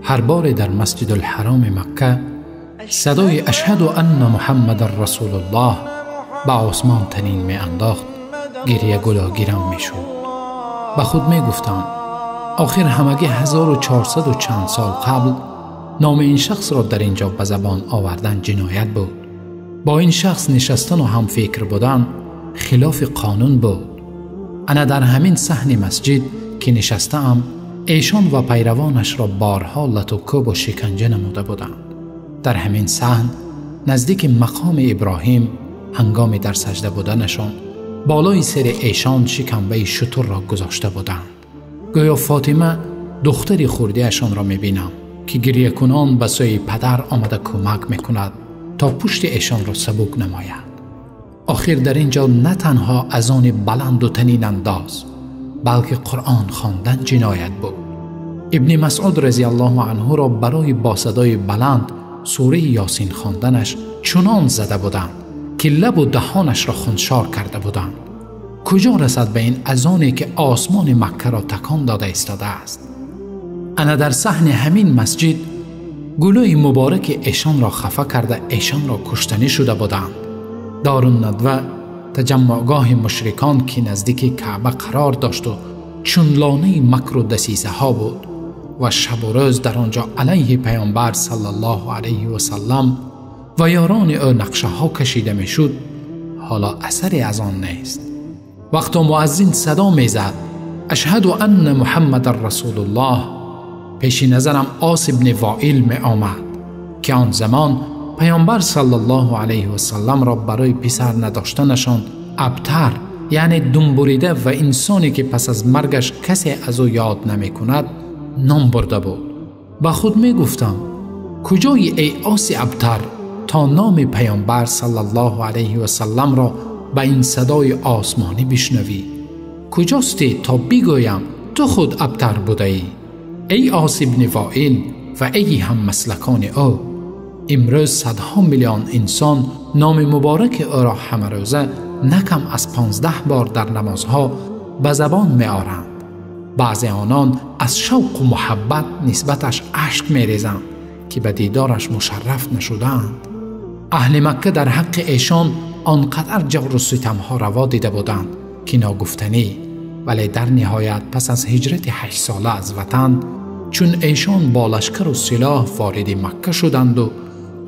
Ҳар боре дар Масҷидулҳароми Макка садои ашҳаду анна Муҳаммадан расулуллоҳ ба осмон танин меандохт, гиря гулогирам мешуд. Ба худ мегуфтам, охир ҳамагӣ 1400 чанд сол қабл номи ин шахсро дар ин ҷо ба забон овардан ҷиноят буд. Бо ин шахс нишастану ҳамфикр будан хилофи қонун буд. Ана дар ҳамин саҳни масҷид ки нишастаам, эшон ва пайравонашро борҳо лату кӯбу шиканҷа намуда буданд. Дар ҳамин саҳн наздики мақоми Иброҳим ҳангоми дар саҷда буданашон болои сари эшон шикамбаи шутурро гузошта буданд. Гӯё Фотима духтари хурдиашонро мебинам ки гирякунон ба сӯи падар омада кӯмак мекунад то пушти эшонро сабук намояд. Охир дар ин ҷо на танҳо азони баланду танинандоз, балки Қуръон хондан ҷиноят буд. Ибни Масъуд разияллоҳу анҳуро барои бо садои баланд сураи Ёсин хонданаш чунон зада буданд ки лабу даҳонашро хуншор карда буданд. Куҷо расад ба ин азоне ки осмони Маккаро такон дода истодааст? Ана дар саҳни ҳамин масҷид гулӯи мубораки эшонро хафа карда эшонро куштанӣ шуда буданд. Доруннадва, таҷаммуъгоҳи мушрикон ки наздики Каъба қарор дошту чун лонаи макру дасисаҳо буд ва шабу рӯз дар он ҷо алайҳи паёмбар саллаллоҳу алайҳи васаллам ва ёрони ӯ нақшаҳо кашида мешуд, ҳоло асаре аз он нест. Вақто муаззин садо мезад ашҳаду анна муҳаммадан расулуллоҳ, пеши назарам Ос ибни Воил меомад ки он замон паёмбар саллаллоҳу алайҳи васалламро барои писар надоштанашон абтар, яъне думбурида ва инсоне ки пас аз маргаш касе аз ӯ ёд намекунад, ном бурда буд. Ба худ мегуфтам, куҷои эй Оси абтар то номи паёмбар саллаллоҳу алайҳи васалламро ба ин садои осмонӣ бишнавӣ? Куҷостӣ то бигӯям ту худ абтар будаӣ? Эй Ос ибни Воил ва эй ҳаммаслакони ӯ, имрӯз садҳо миллион инсон номи мубораки ӯро ҳамарӯза на кам аз 15 бор дар намозҳо ба забон меоранд. Баъзе онон аз шавқу муҳаббат нисбаташ ашк мерезанд ки ба дидораш мушарраф нашудаанд. Аҳли Макка дар ҳаққи эшон он қадар ҷавру ситамҳо раво дида буданд ки ногуфтанӣ, вале дар ниҳоят пас аз ҳиҷрати 8 сола аз ватан, чун эшон бо лашкару силоҳ вориди Макка шуданду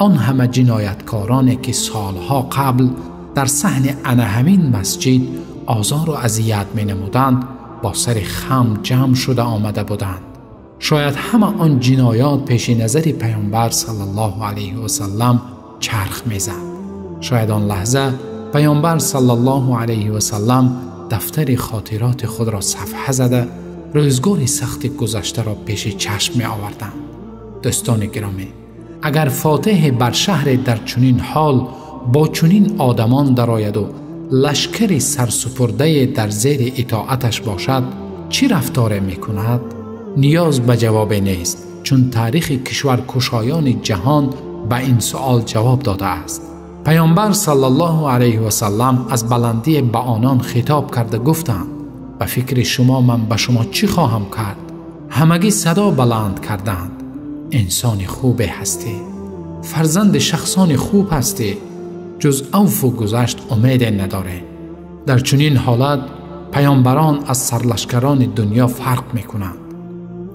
он ҳама ҷинояткороне ки солҳо қабл дар саҳни ана ҳамин масҷид озору азият менамуданд, бо сари хам ҷамъ шуда омада буданд. Шояд ҳама он ҷиноят пеши назари паёмбар саллаллоҳу алайҳи васаллам чарх мезад. Шояд он лаҳза паёмбар саллаллоҳу алайҳи васаллам дафтари хотироти худро сафҳа зада рӯзгори сахти гузаштаро пеши чашм меоварданд. Дӯстони гиромӣ, агар фотиҳе бар шаҳре дар чунин ҳол бо чунин одамон дарояду лашкари сарсупурдае дар зери итоаташ бошад, чӣ рафторе мекунад? Ниёз ба ҷавобе нест, чун таърихи кишваркушоёни ҷаҳон ба ин суол ҷавоб додааст. Паёмбар саллаллоҳу алайҳи васаллам аз баландие ба онон хитоб карда гуфтанд: ба фикри шумо ман ба шумо чӣ хоҳам кард? Ҳамагӣ садо баланд карданд: инсони хубе ҳастӣ, фарзанди шахсони хуб ҳастӣ, ҷуз авфу гузашт умеде надорем. Дар чунин ҳолат паёмбарон аз сарлашкарони дунё фарқ мекунанд.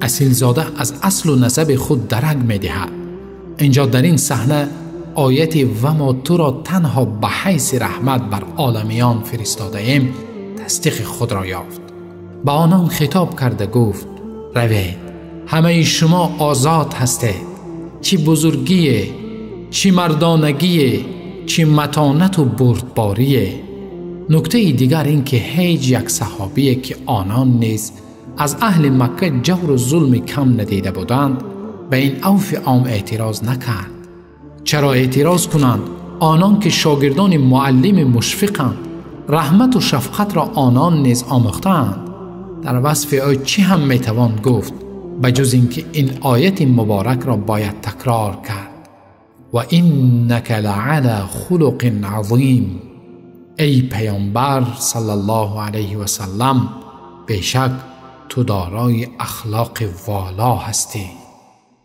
Асилзода аз аслу насаби худ дарак медиҳад. Инҷо дар ин саҳна ояти ва мо туро танҳо ба ҳайси раҳмат бар оламиён фиристодаем тасдиқи худро ёфт. Ба онон хитоб карда гуфт: равед, ҳамаи шумо озод ҳастед. Чӣ бузургие, чӣ мардонагие, чӣ матонату бурдборие. Нуктаи дигар ин ки ҳеҷ як саҳобие ки онон низ аз аҳли Макка ҷавру зулми кам надида буданд, ба ин авфи ом эътироз накард. Чаро эътироз кунанд онон ки шогирдони муаллими мушфиқанд, раҳмату шафқатро онон низ омӯхтаанд? Дар васфи ӯ чӣ ҳам метавон гуфт ба ҷуз ин ки ин ояти муборакро бояд такрор кард: ва иннака лаъала хулуқин азим. Эй паёмбар саллаллоҳу алайҳи васаллам, бешак ту дорои ахлоқи воло ҳастӣ.